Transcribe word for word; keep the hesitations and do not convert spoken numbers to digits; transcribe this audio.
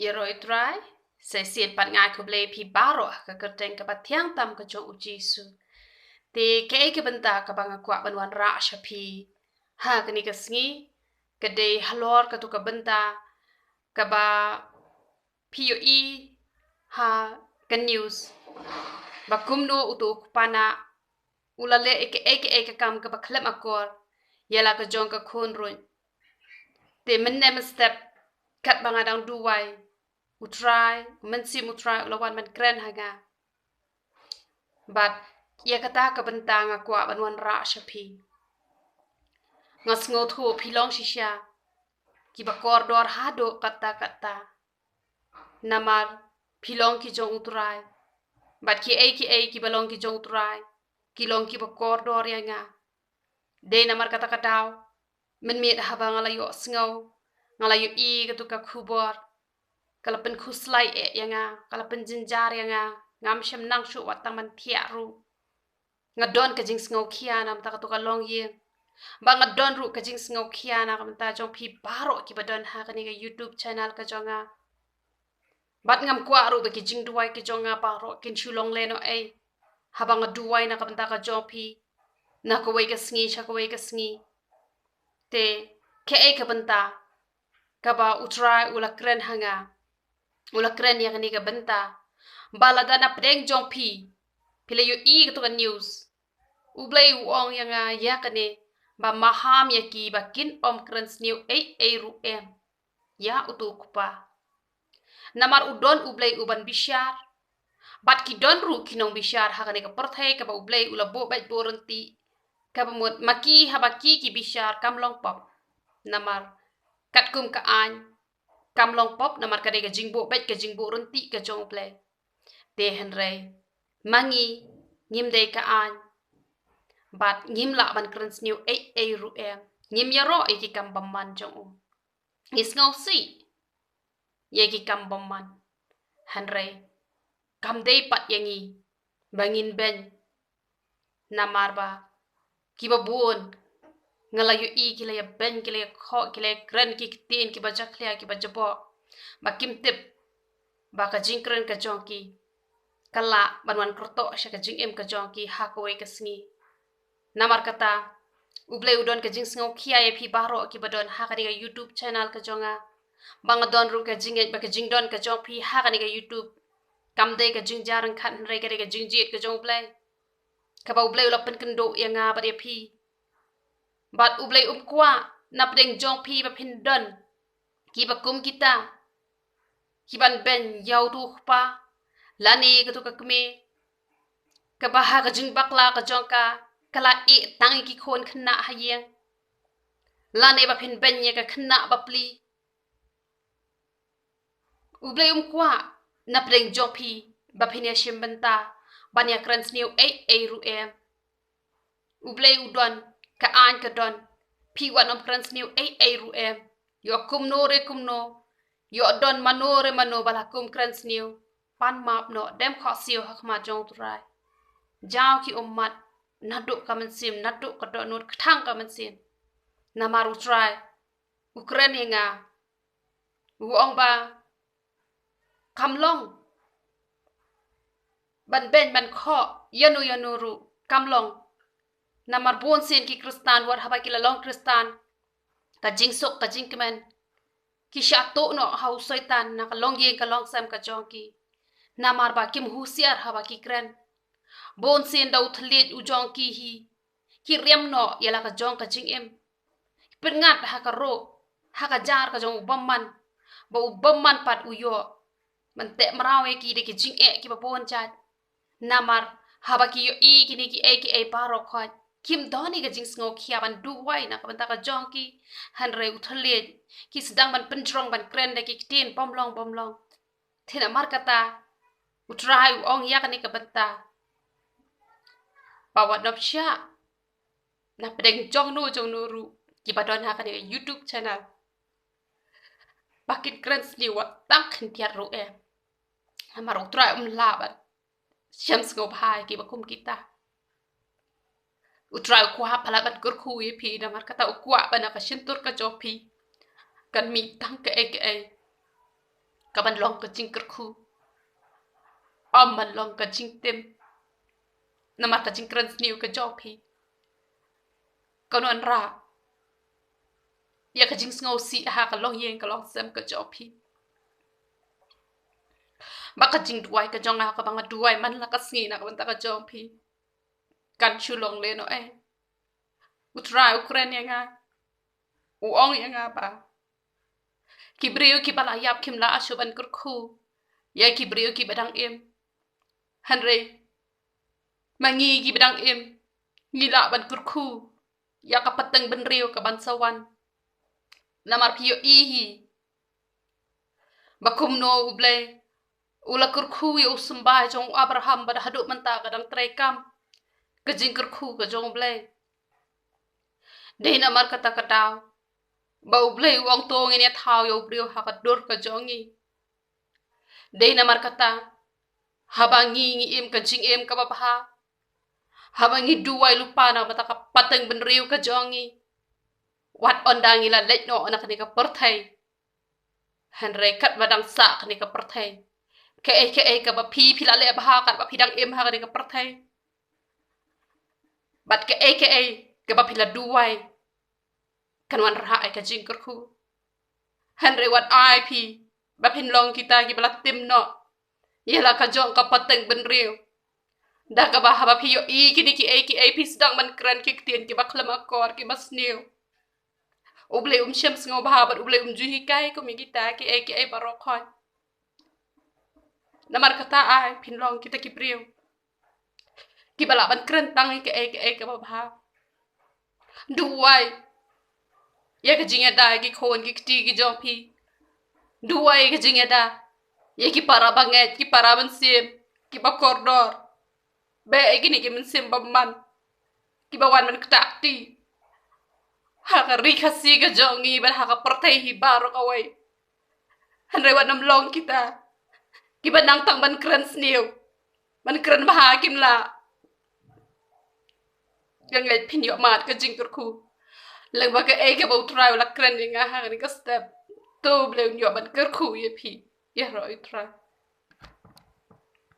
Ïaroh ïa u Trai, sa shisien pat nga ai khublei ïa phi baroh ha ka kyrteng kaba thiang tam ka jong u Jisu. Te kaei ka bynta kaba nga kwah ban wanrah sha phi ha kane ka sngi, ka dei halor katu ka bynta kaba phi ïohi ha ka news ba kumno utu u kpa nah u la leh ïa kaei kaei ka kam kaba khlem akor ïa la ka jong ka khun ruh. Te mynne mynstep katba nga dang duwai, u Trai, u Mynsiem u Trai u la wan ban kren ha nga. Bad ïa kata ka bynta nga kwah ban wanrah sha phi. Nga sngewthuh phi long shisha kiba kordor haduh katta katta. Namar phi long ki jong u Trai. Bad kiei kiei kiba long ki jong u Trai ki long kiba kordor ïa nga. Dei namar kata ka daw, mynmiet haba nga la ïohsngew, nga la ïohi katu ka khubor, ka la pynkhuslai eh ïa nga, ka la pynjynjar ïa nga. Ngam shym nang shuh wat tang ban thiah ruh. Nga don ka jingsngewkhia namar katu ka longïing. Ba nga don ruh ka jingsngewkhia na ka bynta jong phi baroh kiba don ha kane ka YouTube channel ka jong nga. Bad ngam kwah ruh ba ki jingduwai ki jong nga baroh kin shu long lehnohei haba nga duwai na ka bynta ka jong phi na kawei ka sngi sha kawei ka sngi. Te kaei ka bynta kaba u Trai u la kren ha nga, u la kren ïa kane ka bynta ba lada na pdeng jong phi, phi la ïohi katu ka news, u Blei u ong ïa nga ïa kane ba maham ïa ki ba kin ym kren sniew ei ei ruh em ïa utu u kpa. Namar u don u Blei u ban bishar. Bad ki don ruh ki nongbishar ha kane ka pyrthei kaba u Blei u la buh beit buh ryntih. Kaba mut ma ki haba ki ki bishar kam long pop. Namar katkum ka aiñ kam long pop namar ka dei ka jingbuh beit ka jingbuh ryntih ka jong u Blei. Te hynrei ma ngi ngim dei ka aiñ. Bad ngim lah ban kren sniew ei ei ruh em. Ngim ïaroh ïa ki kam bymman jong u. Ngi sngewsih ïa ki kam bymman. Hynrei kam dei pat ïa ngi ba ngin beiñ. Namar ba kiba bun nga la ïohi ki la ïa beiñ, ki la ïa khoh, ki la ïa kren ki ktien kiba jakhlia kiba jaboh ba kim tip ba ka jingkren ka jong ki ka lah ban wan kyrtoh sha ka jingim ka jong ki ha kawei ka sngi. Namar kata u Blei u don ka jingsngewkhia ïa phi baroh kiba don ha kane ka YouTube channel ka jong nga. Ba nga don ruh ka jingngeit ba ka jingdon ka jong phi ha kane ka YouTube kam dei ka jingjar ryngkat hynrei ka dei ka jingjied ka jong u Blei. Kaba u Blei u la pynkynduh ïa nga bad ïa phi. Bad u Blei um kwah na pdeng jong phi ba phin don kiba kum kita kiban beiñ ïa utu u kpa lane katu ka kmie kaba ha ka jingbakla ka jong ka ka la ïeh tang ïa ki khun khynnah ha ïing. Lane ba phin beiñ ïa ka khynnah bapli. U Blei um kwah na pdeng jong phi ba phin ïa shim bynta ban ïa kren sniew ei ei ruh em. U Blei u don, ka aiñ ka don. Phi wat nym kren sniew ei ei ruh em. Ïoh kumno re kumno, ïoh don mano re mano ba la kum kren sniew, pan map noh, dem khohsiew ha khmat jong u Trai. Jaw ki ummat naduh ka mynsiem, naduh ka dohnud kthang ka mynsiem. Namar u Trai u kren ïa nga, u ong ba kam long ban beiñ ban khoh ïano ïano ruh, kam long. Namar bun sien ki Khristan wat haba ki la long Khristan, ka jingsuk ka jingkmen ki shah tuh noh ha u Soitan na ka longïing ka longsem ka jong ki. Namar ba kim husiar haba ki kren. Bun sien da u thylliej u jong ki hi ki riam noh ïa la ka jong ka jingim. Pynngat ha ka ruh, ha ka jar ka jong u bymman, ba u bymman pat u ïoh ban teh mraw ïa ki da ki jingeh kiba bun jait. Namar haba ki ïohi kine kiei kiei baroh khoit, kim don ïa ka jingsngewkhia ban duwai na ka bynta ka jong ki. Hynrei u thylliej ki sdang ban pynjrong ban kren da ki ktien bym long bym long. Te namar kata u Trai u ong ïa kane ka bynta ba wat nop shah na pdeng jongno jongno ruh kiba don ha kane ka YouTube channel ba kin kren sniew wat tang khyndiat ruh em. Namar u Trai um lah ban shem sngewbha ïa kiba kum kita. U Trai u kwah palat ban kyrkhu ïa phi, namar kata u kwah ba na ka shyntur ka jong phi kan mih tang kaei kaei ka ban long ka jingkyrkhu, ym ban long ka jingtim. Namar ka jingkren sniew ka jong phi kan wanrah ïa ka jingsngewsih ha ka longïing ka longsem ka jong phi. Ba ka jingduwai ka jong nga, kaba nga duwai man la ka sngi na ka bynta ka jong phi, kan shu long lehnoh eh. U Trai u kren ïa nga, u ong ïa nga ba ki briew kiba la ïap kim lah shuh ban kyrkhu ïa ki briew kiba dang im. Hynrei ma ngi kiba dang im, ngi lah ban kyrkhu ïa ka pateng bynriew ka ban sa wan. Namar phi ïohi hi ba kumno U Blei u la kyrkhu ïa u symbai jong u Abraham, bad haduh mynta ka dang treikam ka jingkyrkhu ka jong U Blei. Dei namar kata ka daw ba U Blei u ong to ngin ïa thaw ïa u briew ha ka dur ka jong ngi. Dei namar kata, haba ngi ngi im ka jingim kaba bha, haba ngi duwai lypa na ka bynta ka pateng bynriew ka jong ngi, wat ynda ngi la leit noh na kane ka pyrthei, hynrei katba dang sah kane ka pyrthei, kaei kaei kaba phi phi la leh bha katba phi dang im ha kane ka pyrthei, bad kaei kaei kaba phi la duwai, kan wanrah ïa ka jingkyrkhu. Hynrei wat ai phi ba phin long kita kiba la tim noh ïa la ka jong ka pateng bynriew, da kaba haba phi ïohi kine kiei kiei phi sdang ban kren ki ktien kiba khlem akor, kiba sniew. U Blei um shem sngewbha bad U Blei um ju hikai kum ïa kita kiei kiei baroh khoit. Namar kata ai phin long kita ki briew kiba lah ban kren tang ïa kaei kaei kaba bha. Duwai ïa ka jingïada ïa ki khun ki kti ki jong phi. Duwai ïa ka jingïada ïa ki para bangeit, ki para mynsiem, kiba kordor. Ba ïa kine ki mynsiem bymman kiba wan ban ktah kti ha ka ri Khasi ka jong ngi bad ha ka pyrthei hi baroh kawei. Hynrei wat nym long kita kiba nang tang ban kren sniew, ban kren bha kim lah. Nga ngeit phin ïoh mad ka jingkyrkhu. Leng ba kaei kaba U Trai u la kren ïa nga ha kane ka step, to U Blei un ïoh ban kyrkhu ïa phi ïaroh U Trai.